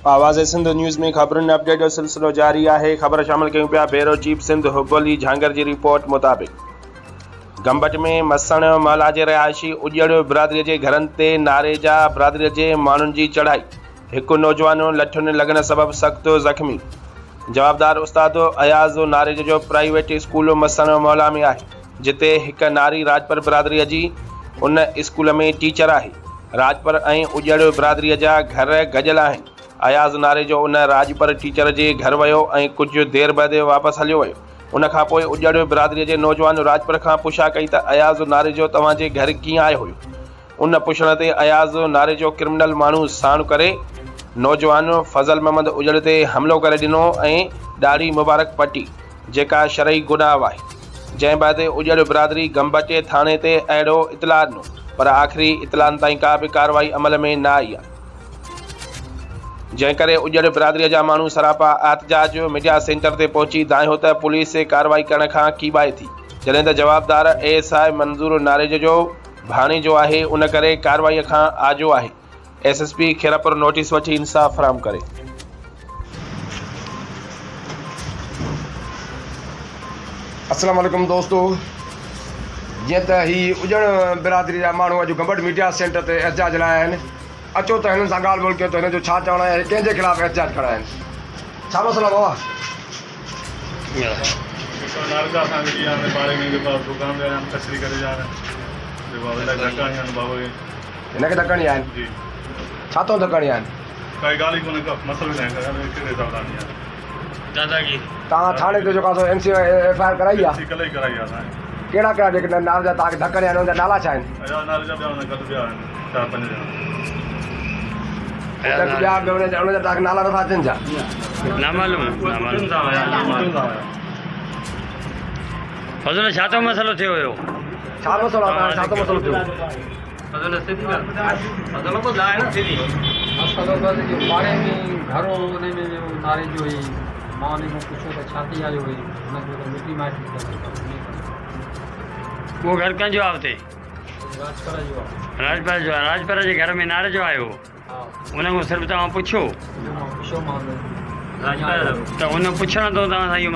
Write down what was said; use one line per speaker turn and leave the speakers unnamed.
آواز سنڌ نيوز ۾ خبرن اپڊيٽ جو سلسلو جاري آهي خبر شامل ڪيون پيا بيورو چيف سنڌ حب علي جھانگر جي رپورٽ مطابق گمبٽ ۾ مسڻ محلا جي رهائشي اڄڙ برادري جي گهرن تي ناريجا برادري جي ماڻهن جي چڙهائي هڪ نوجوان لٺين لڳڻ سبب سخت زخمي جوابدار استاد اياز ناريجو جو پرائيويٽ اسڪول مسڻ محلا ۾ آهي جتي هڪ ناري راڄپر برادريء جي ان اسڪول ۾ ٽيچر آهي. راڄپر ۽ اڄڙ برادريء جا گهر گڏيل آهن. اياز ناريجو ان راڄپر ٽيچر جي گهر ويو ۽ ڪجهه دير بعد واپس هليو ويو. ان کان پوء اڄڙ برادريء جي نوجوان راڄپر کان پڇا ڪئي ته اياز ناريجو توهان جي گهر ڪيئن آيو هيو؟ ان پڇڻ تي اياز ناريجو ڪرمنل ماڻهو ساڻ ڪري نوجوان فضل محمد اڄڙ تي حملو ڪري ڏنو ۽ ڏاڙهي مبارڪ پٽي، جيڪا شرعي گناهه آهي. جنهن بعد اڄڙ برادري گمبٽي ٿاڻي تي اهڙو اطلاع ڏنو پر آخري اطلاعن تائين ڪا به ڪارروائي عمل ۾ نه آئي آهي. جنهن ڪري اڄڙ برادري جا ماڻهو سراپا احتجاج ميڊيا سينٽر تي پهچي دانهيو ته پوليس ڪارروائي ڪرڻ کان ڪيٻائي ٿي، جڏهن ته جوابدار اي ايس I منظور ناريجو جو ڀاڻيجو آهي ان ڪري ڪارروائي کان آجو آهي، S S P Khairpur notice وٺي انصاف فراهم ڪري.
السلام عليڪم دوستو جيئن ته هي اڄڻ برادري جا ماڻهو اڄ گمبٽ ميڊيا سينٽر تي احتجاج لاء آيا آهن اچو ته هنن سان ڳالهه ٻولهه ڪيون ته هنن جو ڇا چوڻ آهي ۽ ڪنهن جي خلاف احتجاج کڻا آهن ڇا مسئلو آهي بابا. هن کي ڌڪ هڻي آهن ڇا تون ڌڪ هڻي آهن توهان ٿاڻي تي جيڪو آ سو M C F I R ڪرائي آ ڪهڙا ڪهڙا جيڪي نارجا توهان کي ڌڪ هڻي آهن انهن جا نالا ڇا آهن ٻيا به انهن جا توهان کي نالا نٿا اچن ڇا
نامعلوم نامعلوم فضل ڇا ٿو مسئلو ٿيو هيو
ڇا مسئلو آ ڇا ٿو مسئلو ٿيو
فضل سڌي فضل ٻڌاء نه سڌي
مسئلو بس جو پاڙي ۾ گهر هو ان ۾ ويو ناري جو هي مان ان کان پڇيو ته ڇا ٿي آيو هي هن چيو ته مٽي مائٽي
اهو گهر ڪنهن جو آ اتي راجپر جو آ راجپر جي گهر ۾ ناري جو آيو ان کان صرف توهان پڇيو ته ان پڇڻ تو توهان سان اهو